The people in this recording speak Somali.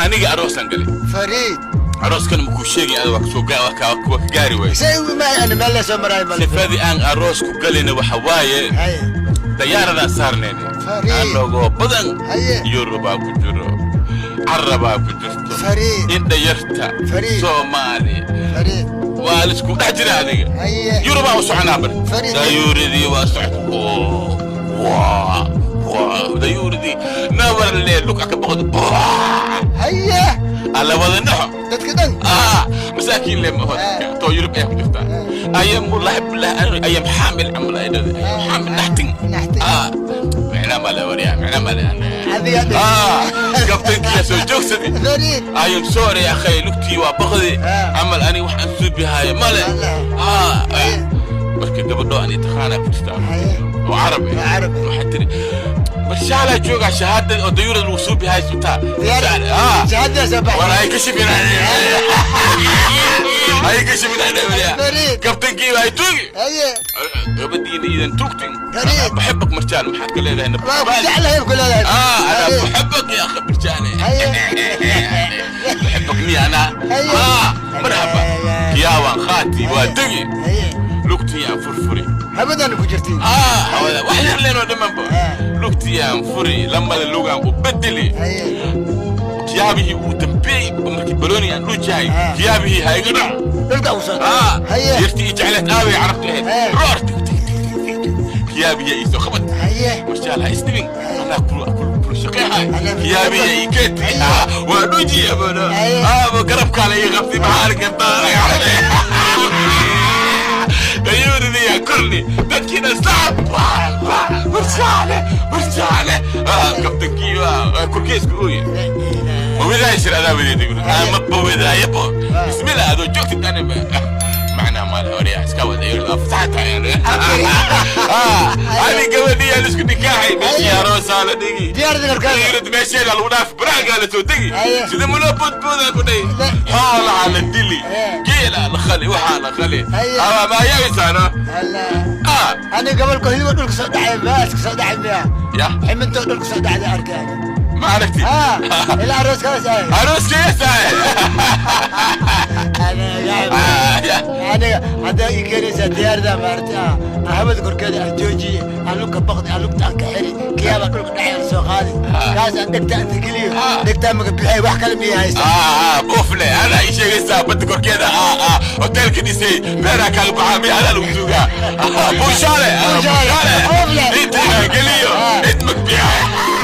Aniga aroosaan galay. Fariid. Arooskan makuu sheegay, ada waa kasoo waa ka gaari waay. Say u imaay, ana meel la soo maraay male. Sifadii aan aroos ku galayna waxa waaye, Haye. dayaaradaan saarneen. Fariid. Anagoo badan. Haye. Yurubaa ku jiro, Carabaa ku jirto. Fariid. Indha yarta. Fariid. Soomaali. Fariid. Waa laisku dhex jira adiga. Haye. Yurubaa u soconaa bar. Fariid. Dayuuradii waa socota. Waa waa dayuuradii nabarle luka ka boqdo. Haye. Alla wada naxo. Dadka dhan. Ah, masaakiin le ma to Yurub ayaa ku jirtaa. Ayam, wallahi billahi, ayam xaamil camal ay dhahday, ayam xaamil, naxtin. Naxtin. Ah, micnaa male waryaa, micnaa male. Adiga dheh. Ah, kabtankiyaa soo joogsaday. Fariid. Ayam, sorry akhay, lugtii waa baqdi. Camal ani waxaan suubihaayo male. Wallahi. Ah, marka gabadho ani taqaanaa ku jirta Haye. oo Carab Oo Carab ah. Waxay tiri, marshaalaa joogaa, shahaadada oo dayuurada lagu suubihayo isbitaal. Ah. Shahaadada soo baxday. War ay ka shifin, ay ka shifin. Fariid. Kabtankii ay tuugi. Haye. Gabadhiina idan tuugtin. Fariid. بحبك مرجان, maxaad ka leedahay? Waa ku jeclahay ku leedahay. اه انا Fariid. بحبك يا اخي مرجاني. Haye. بحبك مي انا. Haye. اه مرحبا. Kiyaabaan qaati, waa degi. Haye. Lugtii aan furfuri. Habadan ku jirtiin. Ah, hawada wax yar leenoo dhammaanba. Lugtii aan furi, lamada lugaan u bedeli. Haye. Kiyaabihii uu dambeeyey markii balooni aan dhuujahay, kiyaabihii ha iga dhac. Dhulka u soo. Ah. Haye. Yartii i jecleed aaway, Carabta ahayd. Roor kiyaabiya ii soo qabad. Haye. Marshaal, ha isdhibin, anaa kula shaqeexay. Anaa Kiyaabiya ii keeti. Ah, waa dhuujiya bono. Haye. Ah, garabkaa la ii qabtay, maxaa arki kartaa? Dayuuradiyaa korni, dadkiina sacab, marshaale, marshaale. Ah, kabtankii waa korkeesku ooye. Ma wadaayshir adaa wadeeday? Ma bawedaayabo, bismillah, adoo joogtid ani macnaa maale horyaa iska wada fasaxata. Ani gabadhii aan isku nikaaxay, meeshii aroosaa la dhigi. Diyaarada korkeeda. Dayuurad meesheeda lagu dhaaf, baraangaa la soo degi. Haye. Sida muloo boodboodaa ku dhahi, xoolaha la dili, geelaa la khali, waxaa la khali. Haye. Ama ma yaabisaano? Allah. Ah. Ani gobolka hilibka dhulka soo dhacay, maaska soo dhacay miya? Ya. Ximintoo dhulka soo dhacday arkeen. Ma aragti? Ah, ilaa arooskaas ay. Arooskayasa. Aniga haddaa ii keenaysaa diyaarada, maarata, ah, hawada korkeeda aan joojiye, aan lugka baqdi, aan lugta aan ka xiri, kiyaaba dhulka dhacay aan soo qaadi, kaas aan dhegta aan tegeliyo, dhegtaa maga bixay, wax kale miya haysta? Buufle adaa ii sheegaysaa, badda korkeeda hoteelka dhisay, beeraa kaaga baxaa miya, adaa lagu tuugaa. Buushaale. Buushaale. Buushaale. Buufle. Inta geliyo. Cid magbixa.